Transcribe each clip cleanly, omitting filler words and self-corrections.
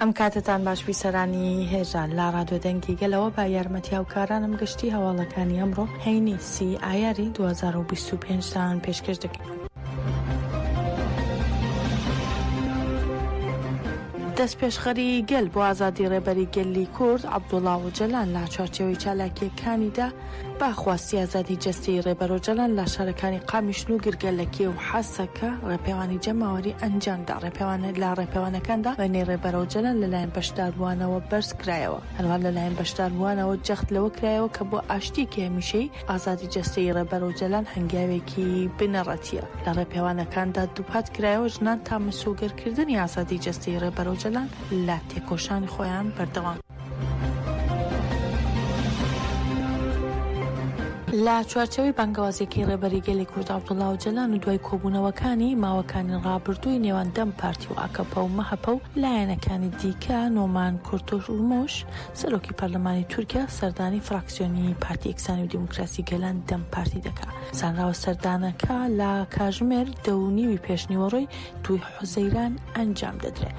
ئەم کاتەتان باش بیسەرانی هێژا لە ڕادیۆ دەنگی گەلەوە بە یارمەتی هاوکارانم گشتی هەواڵەکانی ئەمڕۆ هەینی سی ئایاری 2025 تان پێشکەش دەکەین. دەستپێشخەریی گەل بۆ ئازادی ڕێبەری گەلی کورد عەبدوڵا ئۆجەلان لە چوارچێوەی چالاکییەکانیدا بە خواستی ئازادی جەستەیی ڕێبەر ئۆجەلان لە شارەکانی قامیشلو و گرگەلەکێ و حەسەکە ڕێپێوانی جەماوەری ئەنجامدا. ڕێپێوانە لە ڕێپێوانەکاندا وێنەی ڕێبەر ئۆجەلان لەلایەن بەشداربووانەوە بەرزکرایەوە. هەروەها لەلایەن بەشداربووانەوە جەخت لەوە کرایەوە کە بۆ ئاشتییەکی هەمیشەیی ئازادی جەستەیی ڕێبەر ئۆجەلان هەنگاوێکی بنەڕەتییە. لە ڕێپێوانەکاندا دووپات کرایەوە ژنان تا مسۆگەرکردنی ئازادی جەستەیی ڕێبەر ئۆجەلان لە تێکۆشانی خۆیان بەردەوام. لە چوارچێوەی بانگەوازییەکەی ڕێبەری گەلی کورد عەبدوڵا ئۆجەلان و دوای کۆبوونەوەکانی ماوەکانی ڕابردووی نێوان دەم پارتی و ئاکەپە و مەهەپە و لایەنەکانی دیکە، نۆمان کورتولموش، سەرۆکی پەرلەمانی تورکیا سەردانی فراکسیۆنی پارتی یەکسانی و دیموکراسی گەلان دەم پارتی دەکات. زانراوە سەردانەکە لە کاژمێر دە و نیوی پێشنیوەڕۆی دووی حوزەیران ئەنجام دەدرێت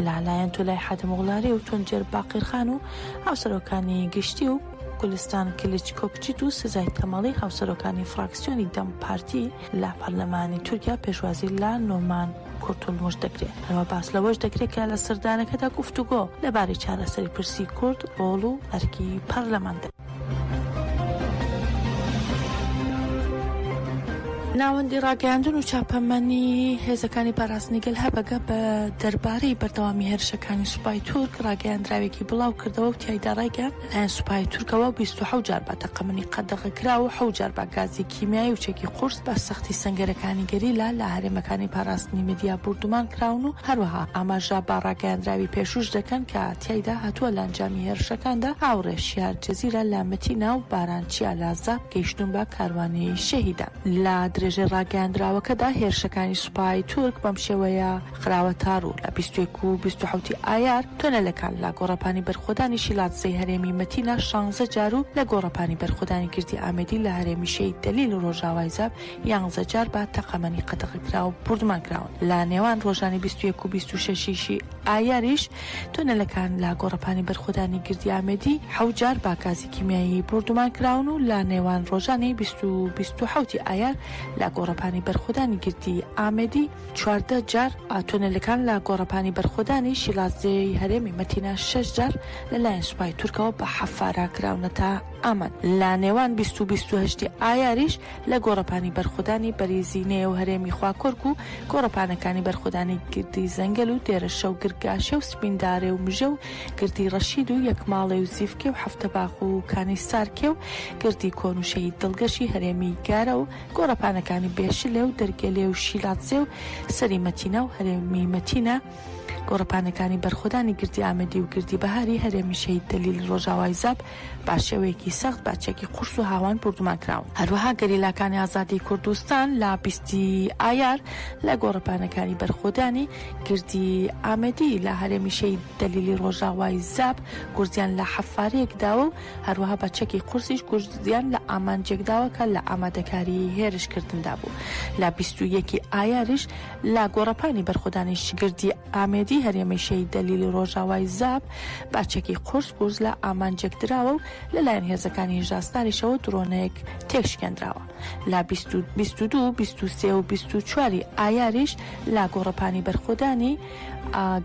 لە لایەن تولای حاتەمئۆغڵاری و تونجەر باقیرخان و هاوسەرۆکانی گشتی و گولستان کلیچ کۆکچیت و سزای تەمەڵی هاوسەرۆکانی فراکسیۆنی دەم پارتی لە پەرلەمانی تورکیا پێشوازی لە نۆمان کورتولموش دەکرێت. هەروەها باس لەوەش دەکرێت کە لە سەردانەکەدا گفتوگۆ لەبارەی چارەسەری پرسی کورد، ڕۆڵ و ئەرکی پەرلەمان دەکرێت. ناوەندی ڕاگەیاندن و چاپەمەنی هێزەکانی پاراستنی گەل هەپەگە بە دەربارەی بەردەوامی هێرشەکانی سوپای تورک ڕاگەیاندراوێکی بڵاوکردەوە و تیایدا ڕایگەیاند، لەلایەن سوپای تورکەوە 27 جار بە تەقەمەنی قەدەغەکراو و حەوت جار بە گازی کیمیایی و چەکی قورس بە سەختی سەنگەرەکانی گەریلا لە هەرێمەکانی پاراستنی مەدیا بوردومان کراون و هەروەها ئاماژە بە ڕاگەیاندراوی پێشووش دەکەن کە تیایدا هاتووە لە ئەنجامی هێرشەکاندا هاوڕێ شیار جزیرە لە مەتینا و باران چیا لە زاپ گەیشتوون بە کاروانی شەهیدان. لە درێژەی ڕاگەیاندراوەکەدا هێرشەکانی سوپای تورک بەم شێوەیە خراوەتەڕوو، لە 21 و 27 ی ئایار تۆنێلەکان لە گۆڕەپانی بەرخۆدانی شیلادزێی هەرێمی مەتینا شانزە جار و لە گۆڕەپانی بەرخۆدانی گردی ئامێدی لە هەرێمی شەهید دەلیل و ڕۆژاوای زاپ یانزە جار بە تەقەمەنی قەدەغەکراو بوردمان کراون. لە نێوان ڕۆژانی 21 و 26 ی ئایاریش تۆنێلەکان لە گۆڕەپانی بەرخۆدانی گردی ئامێدی حەوت جار بە گازی کیمیایی بوردومان کراون و لە نێوان ڕۆژانی 20 و 27 ی ئایار لە گۆڕەپانی بەرخۆدانی گردی ئامێدی 14 جار تۆنێلەکان لە گۆڕەپانی بەرخۆدانی شیلادزێی هەرێمی مەتینا شەش جار لەلایەن سوپای تورکەوە بە حەفارە کراونەتە ئامانج. لە نێوان 20 و 28 ی ئایاریش لە گۆڕەپانی بەرخۆدانی بەریزی نێو هەرێمی خواکۆرک و گۆڕەپانەکانی بەرخۆدانی گردی زەنگەل و دێرەشە و گرگاشێ و سپیندارێ و مژە و گردی ڕەشید و یەکماڵێ و زیفکێ و حەفتەباخ و کانی سارکێ و گردی کۆن و شەهید دڵگەشی هەرێمی گارە و گۆڕەپانەکانی بێشلێ و دەرگەلێ و شیلادزێ و سەری مەتینا و هەرێمی مەتینا گۆڕەپانەکانی بەرخۆدانی گردی ئامێدی و گردی بەهاری هەرێمی شەهید دەلیل ڕۆژاوای زاپ بە شێوەیەکی سەخت بە چەکی قورس و هاوان بوردومان کراون. هەروەها گەریلاکانی ئازادیی کوردستان لە 20 ی ئایار لە گۆڕەپانەکانی بەرخۆدانی گردی ئامێدی لە هەرێمی شەهید دەلیلی ڕۆژاوای زاپ گورزیان لە حەفارەیەک داوە و هەروەها بە چەکی قورسیش گورزیان لە ئامانجێک داوە کە لە ئامادەکاریی هێرشکردندا بوو. لە 21 ی ئایاریش لە گۆڕەپانی بەرخۆدانی گردی ئامێدی هەرێمی شەهید دەلیلی ڕۆژاوای زاپ بە چەکی قورس گورز لە ئامانجێک دراوە و لەلایەن هێزەکانی هیژاستاریشەوە درۆنێک تێکشکێندراوە. لە 22، 23 و 24 ی ئایاریش لە گۆڕەپانی بەرخۆدانی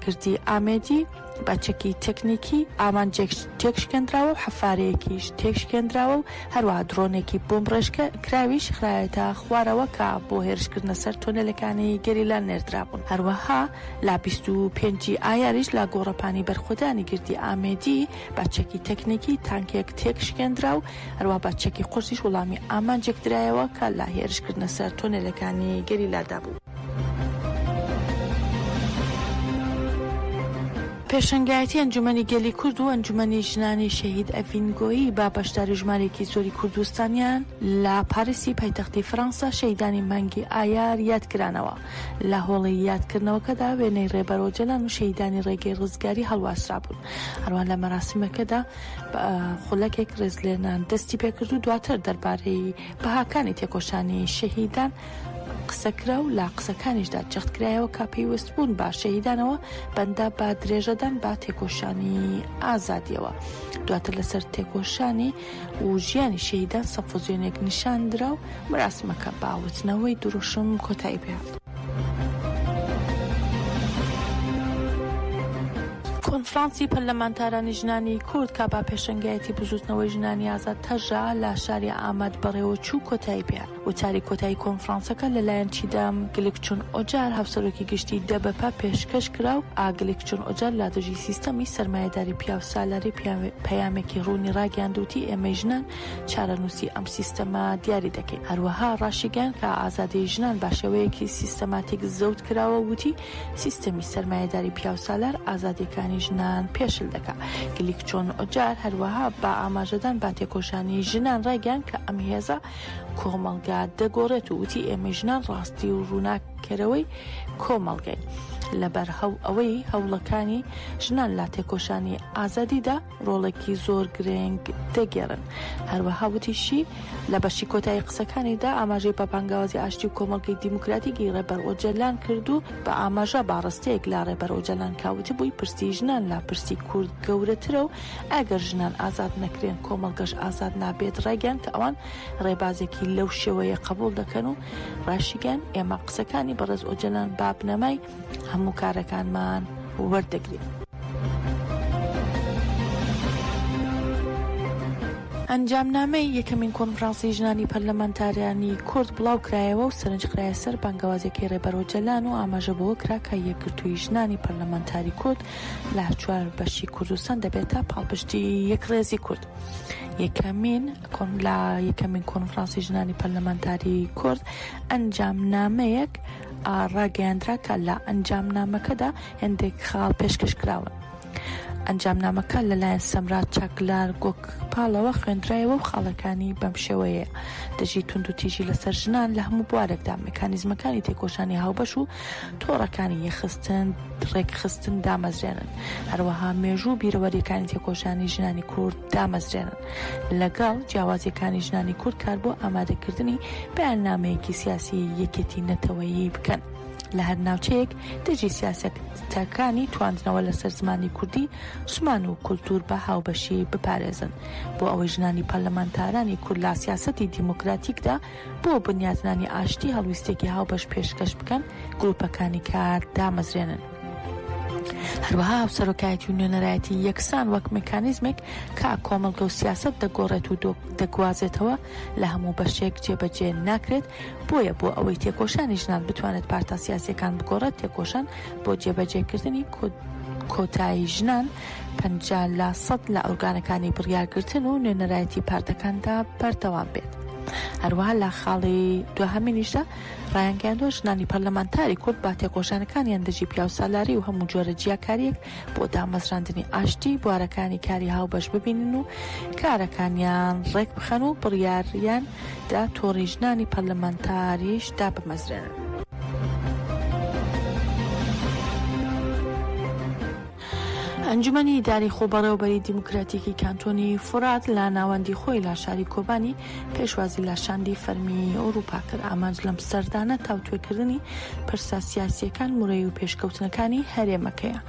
گردی ئامێدی بە چەکی تەکنیکی ئامانجێک تێکشکێندراوە و حەفارەیەکیش تێکشکێندراوە و هەروەها درۆنێکی بۆمبڕێژکراویش خرایەتە خوارەوە کە بۆ هێرشکردنە سەر تۆنێلەکانی گەریلا نێردرابوون. هەروەها لە 25 ی ئایاریش لە گۆڕەپانی بەرخۆدانی گردی ئامێدی بە چەکی تەکنیکی تانکێک تێکشکێندرا و هەروەها بە چەکی قورسیش وەڵامی ئامانجێک درایەوە کە لە هێرشکردنە سەر تۆنێلەکانی گەریلادا بوو. پێشەنگایەتی ئەنجومەنی گەلی کورد و ئەنجومەنی ژنانی شەهید ئەڤین گۆیی بە بەشداری ژمارەیەکی زۆری کوردستانیان لە پاریسی پایتەختی فەرەنسا شەهیدانی مانگی ئایار یادکرانەوە. لە هۆڵی یادکردنەوەکەدا وێنەی رێبەر ئۆجەلان و شەهیدانی رێگەی رزگاری هەڵواسرابوون. هەروەها لە مەراسیمەکەدا بە خولەکێک رێزلێنان دەستی پێکرد و دواتر دەربارەی بەهاکانی تێکۆشانی شەهیدان. قسە کرا و لە قسەکانیشدا جەخت کرایەوە کە پەیوەستبوون بە شەهیدانەوە بەندە بە درێژەدان بە تێکۆشانی ئازادییەوە. دواتر لەسەر تێکۆشانی و ژیانی شەهیدان سەمفۆزیۆنێک نیشان درا و مەراسمەکە بە وتنەوەی دروشم کۆتایی پێهات. کۆنفرانسی پەرلەمانتارانی ژنانی کورد کە بە پێشەنگایەتی بزووتنەوەی ژنانی ئازاد تەژا لە شاری ئامەد بەڕێوەچوو کۆتایی پێهات. وتاری کۆتایی کۆنفرانسەکە لەلایەن چیدەم گلکچون ئۆجار هاوسەرۆکی گشتی دەبەپە پێشکەش کرا و ئا گلکچون ئۆجار لە دژی سیستەمی سەرمایەداری پیاوسالاری پەیامێکی ڕوونی ڕاگەیاند وتی ئێمەی ژنان چارەنووسی ئەم سیستەمە دیاری دەکەین. هەروەها ڕاشیگەیاند کە ئازادیی ژنان بە شێوەیەکی سیستەماتیک زەوت کراوە و وتی، سیستەمی سەرمایەداری پیاوسالار ئازادییەکانی ژنان پێشل دەکا. گلیکچۆن ئۆجار هەروەها بە ئاماژەدان بە تێکۆشانی ژنان ڕایگەیاند کە ئەم هێزە کۆمەڵگا دەگۆڕێت و وتی، ئێمەی ژنان ڕاستی و ڕووناککەرەوەی کۆمەڵگەین. لەبەر ئەوەی هەوڵەکانی ژنان لە تێکۆشانی ئازادیدا، ڕۆڵێکی زۆر گرنگ دەگێڕن. هەروەها وتیشی، لە بەشی کۆتایی قسەکانیدا ئاماژەی بە بانگەوازی ئاشتی و کۆمەڵگەی دیموکراتیکی ڕێبەر ئۆجەلان کرد و بە ئاماژە بە ڕستەیەک لە ڕێبەر ئۆجەلان کە وتبووی پرسی ژنان لە پرسی کورد گەورەترە و ئەگەر ژنان ئازاد نەکرێن کۆمەڵگەش ئازاد نابێت ڕایگەیاند کە ئەوان ڕێبازێکی لەو شێوەیە قبوڵ دەکەن و ڕاشیگەیاند ئێمە قسەکانی بەڕێز ئۆجەلان بە بنەمای هەموو کارەکانمان وەردەگرین. ئەنجامنامەی یەکەمین کۆنفرانسی ژنانی پەرلەمانتارانی کورد بڵاوکرایەوە و سەرنج خرایە سەر بانگەوازیەکەی ڕێبەر ئۆجەلان و ئاماژە بەوە کرا کە یەکگرتوویی ژنانی پەرلەمانتاری کورد لە چوار بەشی کوردستان دەبێتە پاڵپشتی یەکڕێزی کورد. یەکەمین لە یەکەمین کۆنفرانسی ژنانی پەرلەمانتاری کورد ئەنجامنامەیەک ڕاگەیاندرا کە لە ئەنجامنامەکەدا هێندێک خاڵ پێشکەش کراون. ئەنجامنامەکە لەلایەن سەمرا چاکلار گۆکپاڵەوە خوێندرایەوە و خاڵەکانی بەم شێوەیەیە، دژی توندوتیژی لەسەر ژنان لە هەموو بوارێکدا، مێکانیزمەکانی تێکۆشانی هاوبەش و تۆڕەکانی یەکخستن، ڕێکخستن دامەزرێنن، هەروەها مێژوو و بیرەوەرییەکانی تێکۆشانی ژنانی کورد دامەزرێنن. لەگەڵ جیاوازییەکانی ژنانی کورد کار بۆ ئامادەکردنی بەیاننامەیەکی سیاسی یەکێتی نەتەوەیی بکەن لە هەر ناوچەیەک دژی سیاسەتەکانی تواندنەوە لەسەر زمانی کوردی، زمان و کولتوور بە هاوبەشی بپارێزن بۆ ئەوەی ژنانی پەرلەمانتارانی کورد لە سیاسەتی دیموکراتیکدا بۆ بنیاتنانی ئاشتی هەڵویستێکی هاوبەش پێشکەش بکەن، گروپەکانی کار دامەزرێنن. هەروەها هاوسەرۆکایەتی و نوێنەرایەتی یەکسان وەک مێکانیزمێک کە کۆمەڵگە و سیاسەت دەگۆڕێت و دەگوازێتەوە لە هەموو بەشێک جێبەجێ ناکرێت، بۆیە بۆ ئەوەی تێکۆشانی ژنان بتوانێت پارتە سیاسیەکان بگۆڕێت تێکۆشان بۆ جێبەجێکردنی کۆتای ژنان 50 لە سەد لە ئۆرگانەکانی بڕیارگرتن و نوێنەرایەتی پارتەکاندا بەردەوام بێت. هەروەها لە خاڵی دواهەمینیشدا ڕایانگەیاندووە، ژنانی پەرلەمانتاری کورد بە تێکۆشانەکانیان دژی پیاوسالاری و هەموو جۆرە جیاکارییەک بۆ دامەزراندنی ئاشتی بوارەکانی کاری هاوبەش ببینن و کارەکانیان ڕێکبخەن و بڕیاریان دا تۆڕی ژنانی پەرلەمانتاریش دابمەزرێنن. ئەنجومەنی ئیداری خۆبەڕێوەبەری دیموکراتیکی کانتۆنی فورات لە ناوەندی خۆی لە شاری کۆبانی پێشوازی لە شاندی فەرمی ئەوروپا کرد، ئامانج لەم سەردانە تاوتوێکردنی پرسە سیاسییەکان، مرۆیی و پێشکەوتنەکانی هەرێمەکەیە.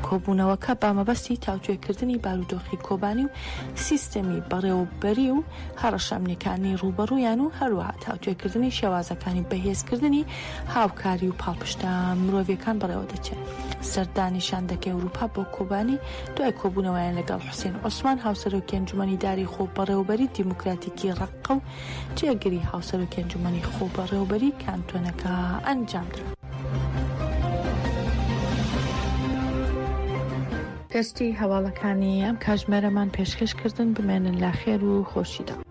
کۆبوونەوەکە بە مەبەستی تاوتوێکردنی بارودۆخی کۆبانی و سیستەمی بەڕێوەبەری و هەڕەشە ئەمنییەکانی ڕووبەڕوویان و هەروەها تاوتوێکردنی شێوازەکانی بەهێزکردنی هاوکاری و پاڵپشتە مرۆڤییەکان بەڕێوەدەچێت. سەردانی شاندەکەی ئەوروپا بۆ کۆبانی دوای کۆبوونەوەیان لەگەڵ حوسێن عوسمان هاوسەرۆکی ئەنجومەنی داری خۆبەڕێوەبەری دیموکراتیکی ڕەققە و جێگری هاوسەرۆکی ئەنجومەنی خۆبەڕێوەبەری کانتۆنەکە ئەنجامدرا. دەستی هەواڵەکانی ئەم کاتژمێرەمان پێشکەش کردن، بمێنن لە خێر و خۆشیدا.